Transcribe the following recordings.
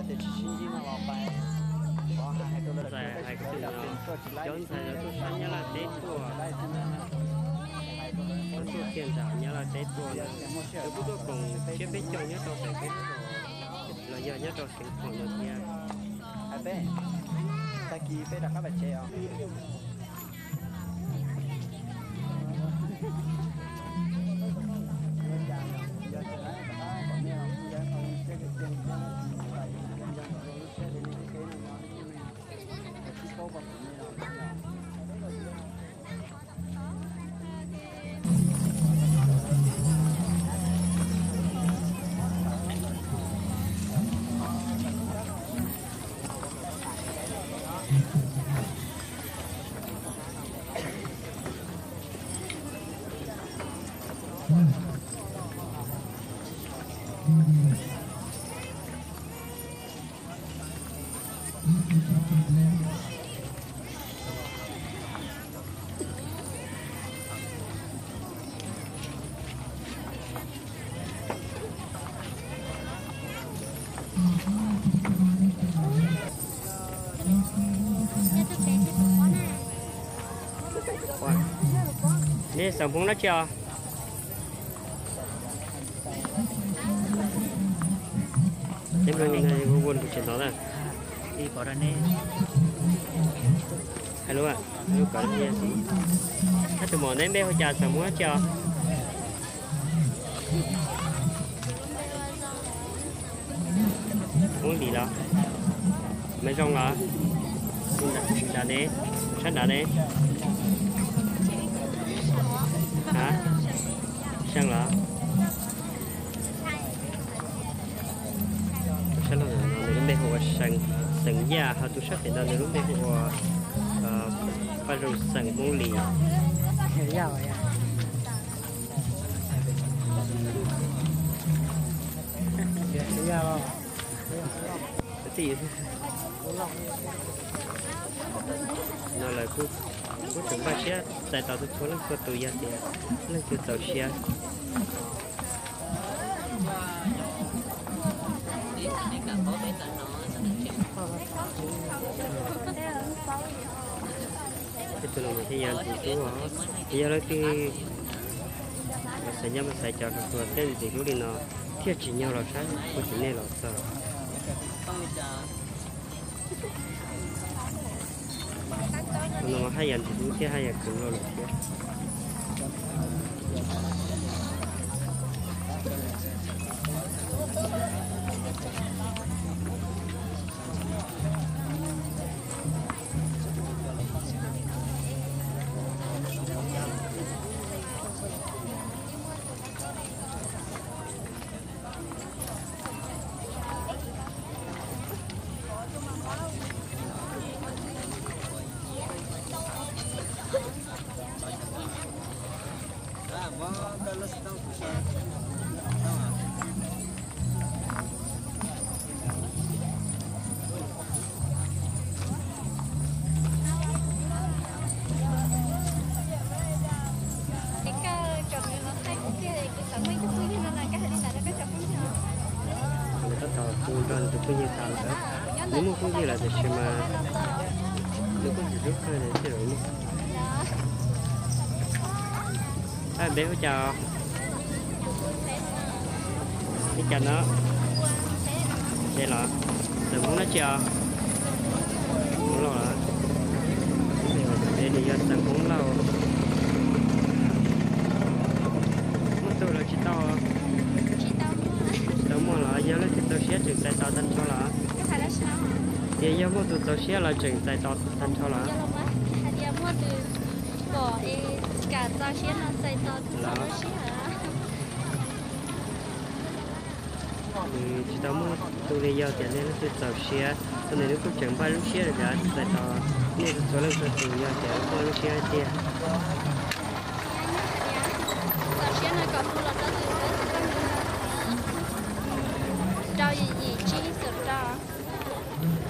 Ntxawm hais tias cov ntxhais lawv tuaj sab Nyab Laj teb tuaj, lawv tuaj kiag ntawm Nyab Laj teb tuaj na, lawv kuj tuaj koom siab peb caug nyob rau pem peb los yog nyob rau xeev Phom no thiab. Tag kis peb rov qab pais tsev os. Nej xeem Hmoob dab tsi os? Neb hu tsis ntov na. Hais lus, lus kom, tab tus maum neb npe hu cas, xeem Hmoob dab tsi os? Hmoob Lis los? Maiv Zoo los? Nram ne, sab nrad ne? A, Seej los? Tus sab laug no nws lub npe hu ua Seej, xeem Yaj, ho tus sab pem no nws lub npe hu ua Paj Zoo, xeem Hmoob Lis. No lawv kuj, kuj tseem npaj siab txais tos txhua leej txhua tus yog tias leej twg txaus siab. Tej tus no mas thiaj yog ntxim hlub os, yog leej twg mas xaiv nyob mas xaiv cov hluas thiaj ntxim hlub li no, thiaj tsim nyog los saib kuv txiv nej los txog. Tus no mas haj yam ntxim hlub thiab haj yam kawg nkaus lawm thiab. Lawv tab tom hu nrog nws tus phooj ywg tas lawm. Nws muaj phooj ywg lawm tiam sis mas nws kuj tsis hlub kawg thiaj li muaj. Npe hu cas? Li cas no? Ces los xeem Hmoob dab tsi os? Hmoob Lauj los? Nws yog xeem Hmoob Lauj. Muaj tus los tsis tau? Tsis tau muaj los? Yog leej twg txaus siab tseem txais tos tag nrho los? Tias yog muaj tus txaus siab los tseem txais tos tag nrho los? Nws tsis tau muaj tus li, yog tias nej leej twg txaus siab, tus nws kuj tseem npaj lub siab rau tias txais tos nej txhua leej txhua tus yog tias muaj lub siab tiag. Rau yim yim tsib ib xoom rau.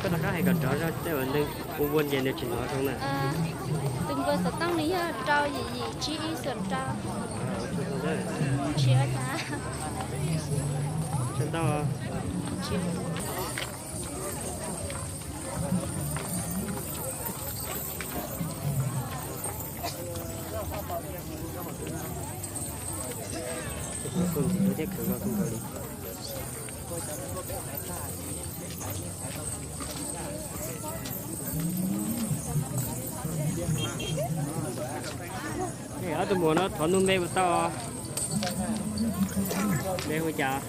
Koj rov qab hais kom nrov zog tej uas nws ua ua ces nws tsis hnov zoo na. Tus npawb xov tooj nws yog rau yim yim tsib ib xoom rau. Tsis ua cas. Tsis ntau. thiab khaws los kawg nkaus li. Ob tug muam no thov nug npe puas tau? Npe hu cas?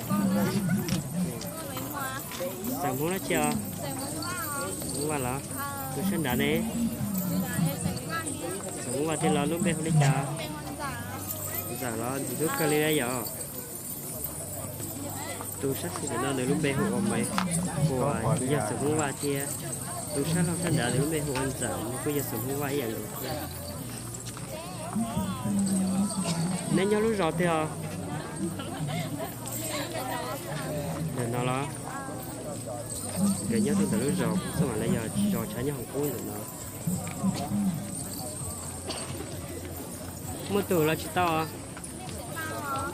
Xeem Hmoob dab tsi os? Hmoob Vaj los? Tus sab nrad ne? Xeem Hmoob Vaj tiag los lub npe hu li cas? Ntxawm los ntxim hlub kawg li yom. Tus sab xis ntawm no nws lub npe hu ua Maiv, uas yog xeem Hmoob Vaj thiab. Tus sab laug sab nrad nws lub npe hu ua Ntxawm, nws kuj yog xeem Hmoob Vaj ib yam nkaus thiab. Neb nyob lub zos twg os? Ntawm no los? Nkawd nyob rau ntawm lub zos Pub Xoj Vam los yog zos tshav nyob hoom qub ntawm no. Muaj tug los tsis tau?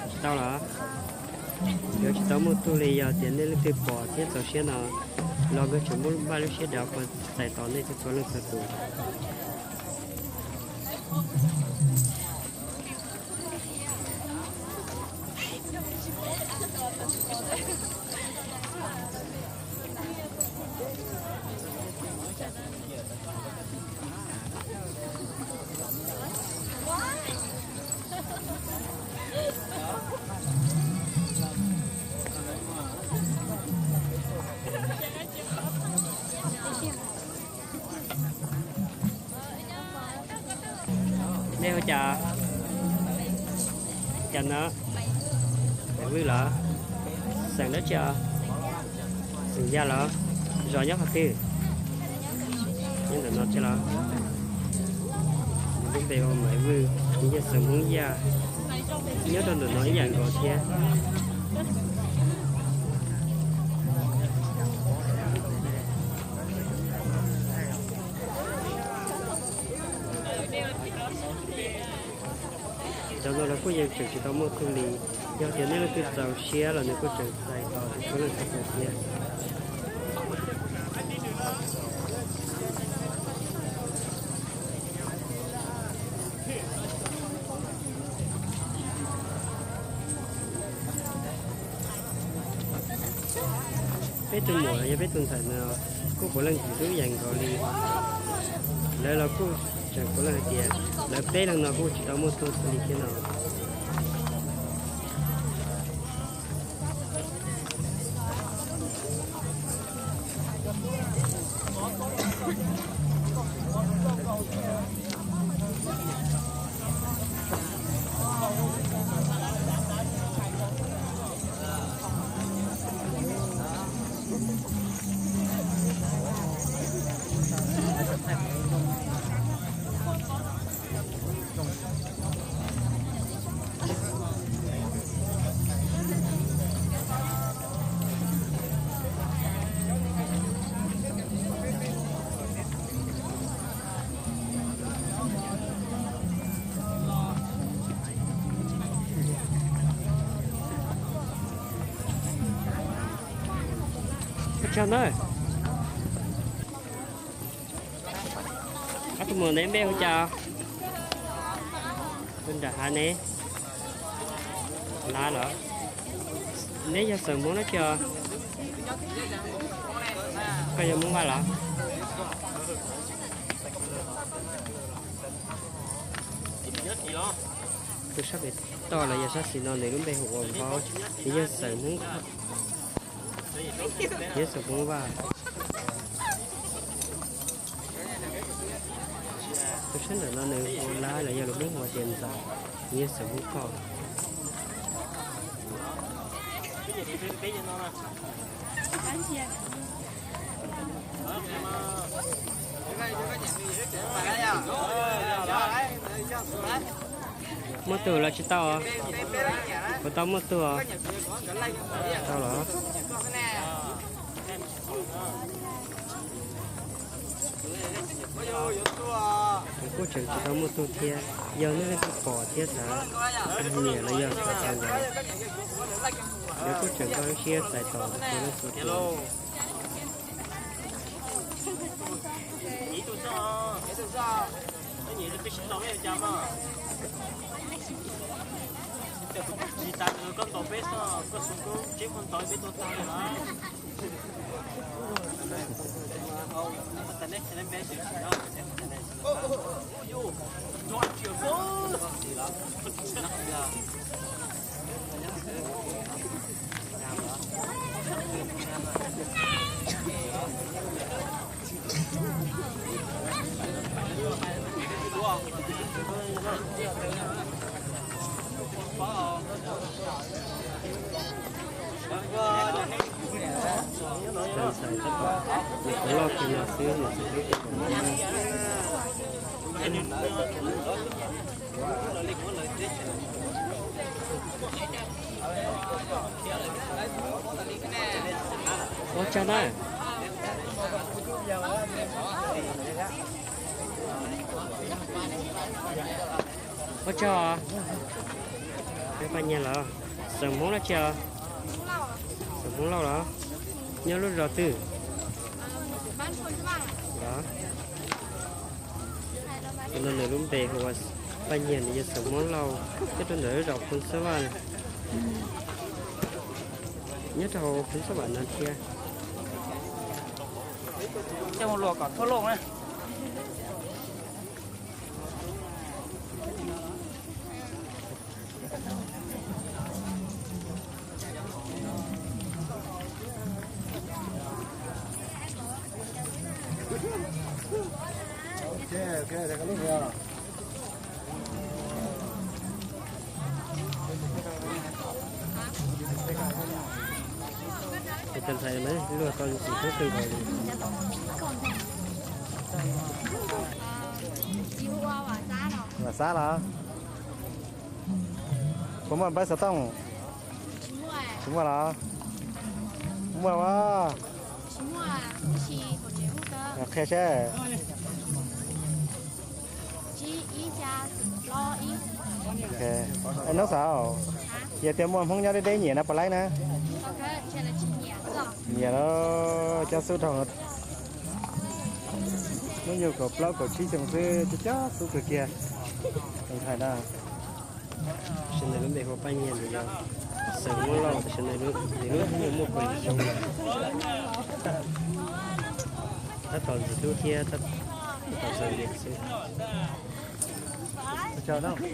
Tsis tau los? Yuav tsis tau muaj tug li. Yog tias nej leej twg pom thiab txaus siab no los nkawd tseem muab npaj lub siab dav qhuas txais tos nej txhua leej txhua tus. Nej hu cas? Cas no? Vwj los? Xeem dab tsi os? Xeem Yaj los? Zos nyob qhov twg? Nyob ntawm no thiab los? Lub npe ua Maiv Vwj, nws yog xeem Hmoob Yaj, nyob rau ntawm no ib yam nkaus thiab. Cov no los kuj yeej tseem tsis tau muaj tug li. Yog tias nej leej twg txaus siab los nws kuj tseem txais tos txhua leej txhua tus thiab. Peb tug muam los yog peb tug ntxhais no kuj puav leej ntxim hlub ib yam nkaus li. Lawv los kuj tseem puav leej hais tias lawv peb leeg no kuj tsis tau muaj tug li thiab no. Ua tsaug na. Ob tug muam, neb npe hu cas? Tus nram hav ne? Lav los? Neb yog xeem Hmoob dab tsi os? Koj yog Hmoob Vaj los? Tus sab pem toj los yog sab xis no nws lub npe hu ua Npaub, nws yog xeem Hmoob Thoj, nws yog xeem Hmoob Vaj. Tus sab nram no nws hu ua Lab los yog lus Hmoob hu ua tias Ntxawm, nws yog xeem Hmoob Thoj. Muaj tug los tsis tau? Puas tau muaj tug? Tau los? Nws kuj tseem tsis tau muaj tug thiab. Yog nej leej twg pom thiab xav nyiam los yog xav tau ntawd, lawv kuj tseem npaj lub siab txais tos txhua leej txhua tus. Tsis tas koj ntaus peb xwb, koj xub koj tsib koj ntaus peb tuag tag li lawm. Ntxhais tab tom ua qhov loj kiag no xwb, ntxhais hlub tab tom ua. Ua tsaug na. Ua tsaug. Peb Paj Nyiag los xeem Hmoob dab tsi os? Xeem Hmoob Lauj los? Nyob lub zos twg? Los, tus no nws lub npe hu ua Paj Nyiag, nws yog xeem Hmoob Lauj, nyob rau ntawm lub zos Phoos Xab Vaj, nyob rau Phoos Xab Vaj no thiab. Coj mus luam kom thoob loj na. Cov ntxhais luag tau ntsis hlub kawg nkaus li. Vam Xab los? Puas muaj npawb xov tooj? Tsis muaj los? Muaj as. Qhia seb. Noob xav, yog tias muaj Hmoob nyob deb deb nyiam no puas laib na? Nyiam lauj, cov xub dhau. Hnub nyoog kaum plaub kaum tsib xyoo xwb, cov xub kawg kiag. Tus ntxhais no, tab sis nws lub npe hu ua Paj Nyiag, nws yog xeem Hmoob Lauj, tab sis nws lub hnub nyoog muaj kaum yim xyoo lawm. Tab tom ntxim hlub thiab tab tom txom nyem xwb. Cov no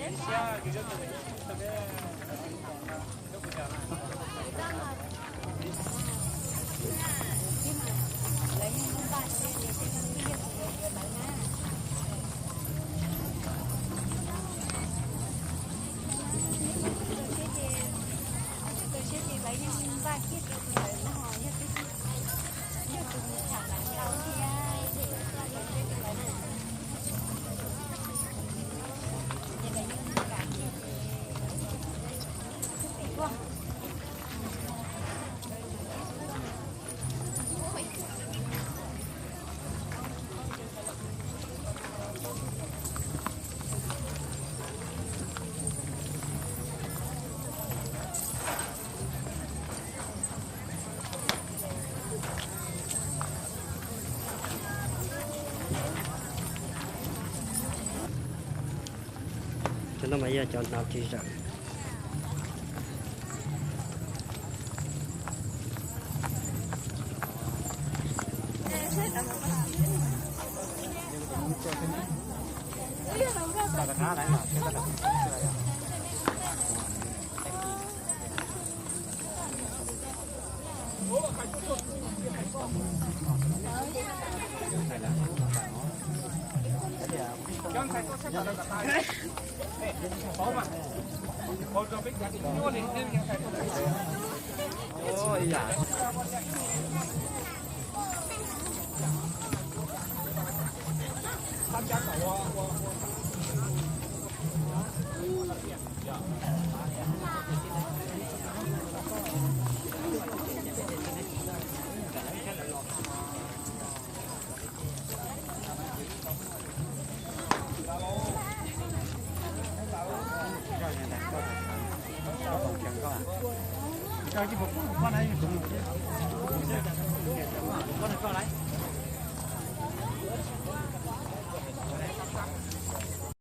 mas yog cov hnav ris zawm.